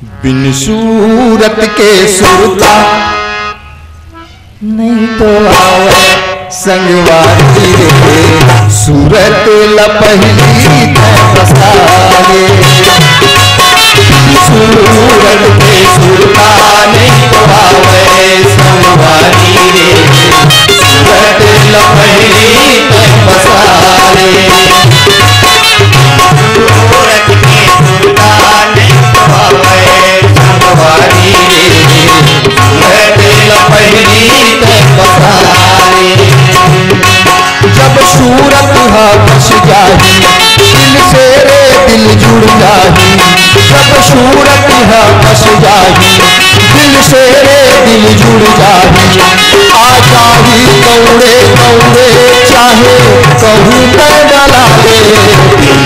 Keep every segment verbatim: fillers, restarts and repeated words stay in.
बिन सूरत के सुरता नहीं तो आवे संगवारी रे, सूरत ला पहिली तैं बसा ले। बिन सूरत के सुरता नहीं तो आवे संगवारी रे, सूरत ला पहिली तैं बसा ले। सूरत के सुरता नहीं तो आवे संगवारी रे, सूरत ला पहिली तैं बसा ले। जब सूरत हा बस जाही दिल से रे, दिल जुड़ जाही। जब सूरत हा बस जाही दिल से रे, दिल जुड़ जाही। आ जाही दौड़े दौड़े, चाहे कहूँ पैदल आवे।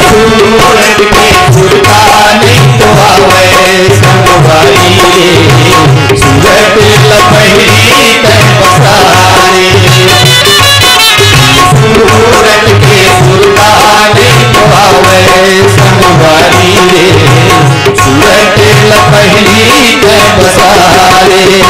सूरत के सुरता नहीं तो आवे संगवारी रे, सूरत ला पहिली तैं बसा ले। सूरत के सुरता नहीं तो आवे संगवारी रे, सूरत ला पहिली तैं बसा ले।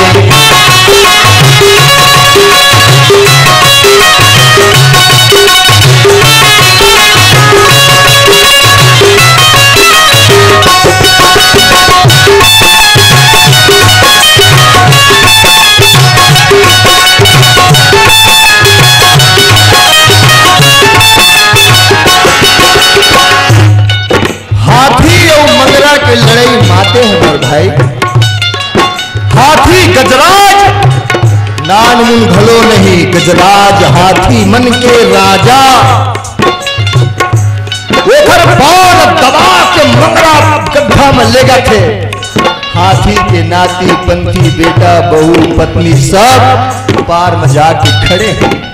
हाथी अउ मंगरा के लड़ई माते हे मोर भाई। हाथी गजराज, नानमुन घलो नहीं गजराज, हाथी मन के राजा। ओकर बाल दबा के मंगरा गड्ढा में लेगथे। हाथी के नाती पंथी, बेटा बहू पत्नी सब पार में जाके खड़े हे।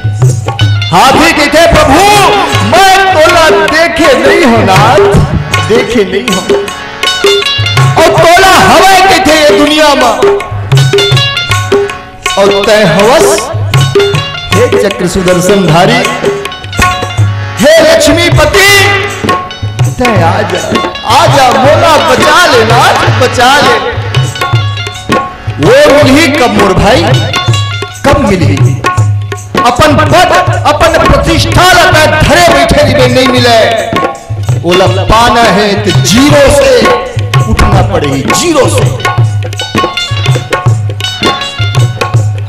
हाथी कहिथे, "प्रभु, मैं तोला देखे नहीं हों नाथ, देखे नहीं हों। अउ तोला हवय कहिथे ये दुनिया म, अउ तैं हवस, हे चक्र सुदर्शन धारी, हे लक्ष्मीपति, तैं आ जा, आ जा, मोला बचा ले नाथ, बचा ले।" वो मिलही कब मोर भाई, कब मिलही? अपन पद, अपन प्रतिष्ठा ला तैं धरे बइठे रहिबे, नहीं मिले। ओला पाना हे त जीरो से उठना पड़ही, जीरो से।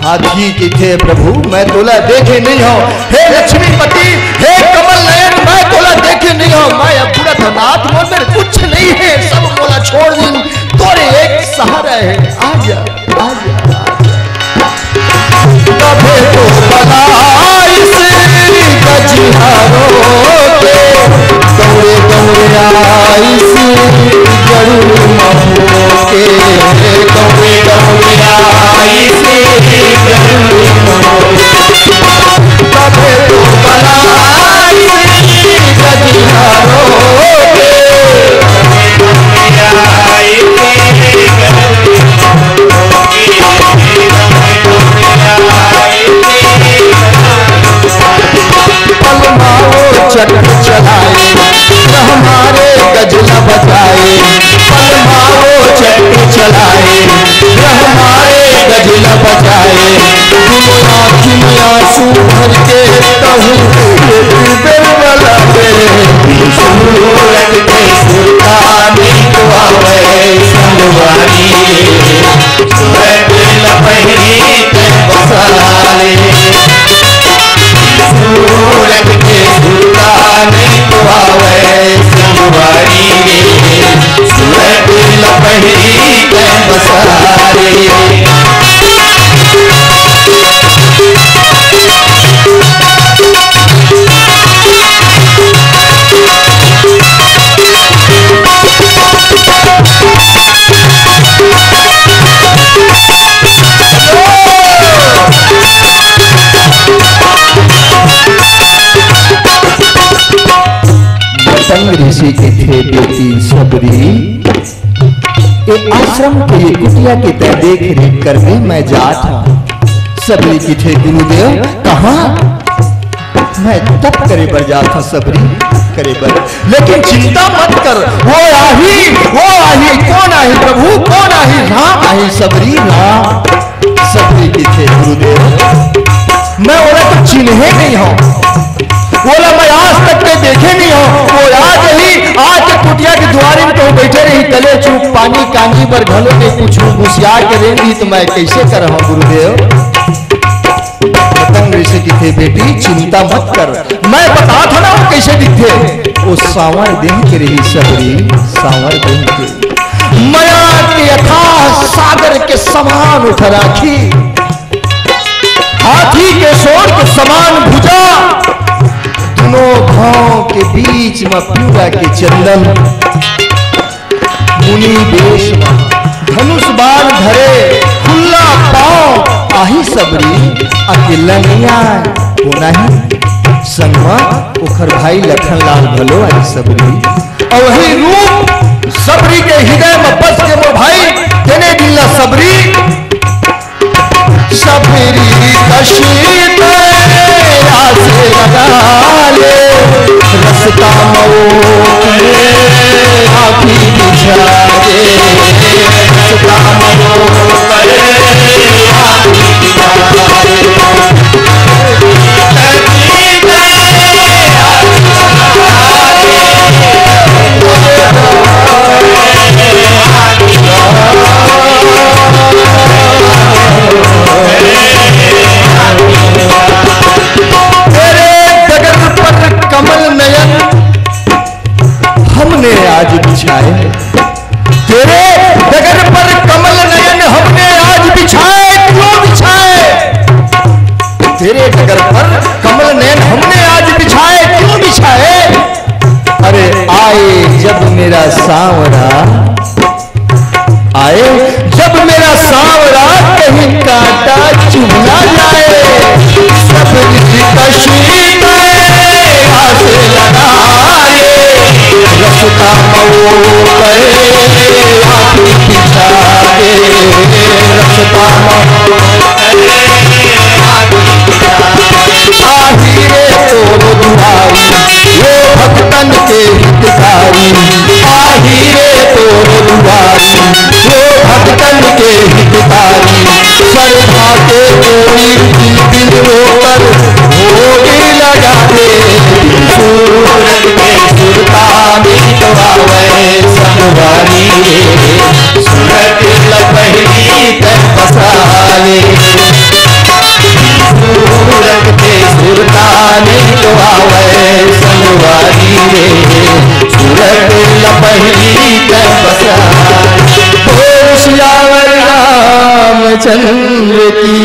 हाथी कहिथे, "प्रभु, मैं तोला देखे नहीं हों। हे लक्ष्मीपति, हे कमल नयन, मैं तोला देखे नहीं हों। मैं अब बुढ़त नाथ, मोर मेर कुछ नहीं हे, सब मोला छोड़ दिन। तोरे एक सहारा हे, आ जा।" तभे तो बलाइस गजिहारो के, दौड़े दौड़े आइस गरुड़ महो के, दौड़े दौड़े आइस गरुड़ महो के। तभे तो बलाइस गजिहारो के, पलमाओ चक्र चलाए, हमारे गजला बजाए। पलमाओ चक्र चलाए, हमारे गजला बजाए। दुनिया की आंसू भर के कहूँ एक बेर वाला दे। सूरत के सुरता नहीं तो आवे संगवारी रे, सूरत ला पहिली तैं बसा ले। सूरत के सुरता नहीं तो आवे संगवारी रे, सूरत ला पहिली तैं बसा ले। मतंग ऋषि कहिथे, "बेटी सबरी, ए आश्रम के, ए कुटिया के तैं देख रेख करबे, मैं जात हौं।" सबरी कहिथे, "गुरुदेव, कहाँ?" "मैं तप करे बर जात हौं सबरी, तप करे बर।" "लेकिन चिंता मत कर, वो आही, वो आही।" "कोन आही प्रभु, कोन "नहीं सबरी ना।" सबरी कथे, "गुरुदेव, मैं ओला तो चिन्हे नहीं हूँ, ओला मैं आज तक के देखे नहीं हूँ। वो आ जाही, आके कुटिया के दुवारी में कहूँ बइठे रही, तले चुप, पानी कानी बर घलो नहीं पूछूं, गुसिया के रेंगही तो मैं कइसे करहूँ गुरुदेव?" पतंग ऋषि कथे, "बेटी, चिंता मत कर, मैं बतात हँव ना वो कइसे दिखथे।" वो सांवर देह के रही सबरी, सांवर देह के। मया के अथाह सागर के समान ओखर आँखी, हाथी के सोंड़ के समान भुजा, दूनों भौं के बीच म पीवरा के चंदन, मुनि वेश म धनुष बाण धरे, खुल्ला पाँव, आही सबरी, अकेल्ला नइ आय, कोन आही? संग म ओखर भाई लखन लाल घलो आही सबरी। अउ वही रूप सबरी के हृदय म बस के मोर भाई, तेने दिन ला सबरी, सबरी कशी तैं आस लगा ले, रस्ता म वो आँखी बिछा दे, रस्ता म वो आँखी बिछा दे। तेरे डगर पर कमल नयन हमने आज बिछाए, तेरे डगर पर कमल नयन हमने आज बिछाए, क्यों बिछाए? तेरे डगर पर कमल नयन हमने आज बिछाए, क्यों बिछाए? अरे आए जब मेरा सांवरा, आए जब मेरा सांवरा, कहीं कांटा चुभ ना जाए। सबरी कशी तैं आस लगा ले, रस्ता म वो आँखी बिछा दे, रस्ता म वो आही रे तोर दुआरी, वो भक्तन के हितकारी। आही रे तोर दुआरी, वो भक्तन के हितकारी। श्रद्धा के कोई भी बिन ओकर भोग लगा दे। सूरत के सुरता में तो आवे संगवारी रे, सूरत ल पहिली तैं बसा ले। सूरत के सुरता में तो आवे संगवारी रे, सूरत ल पहिली तैं बसा ले। बोल सियावर रामचंद्र की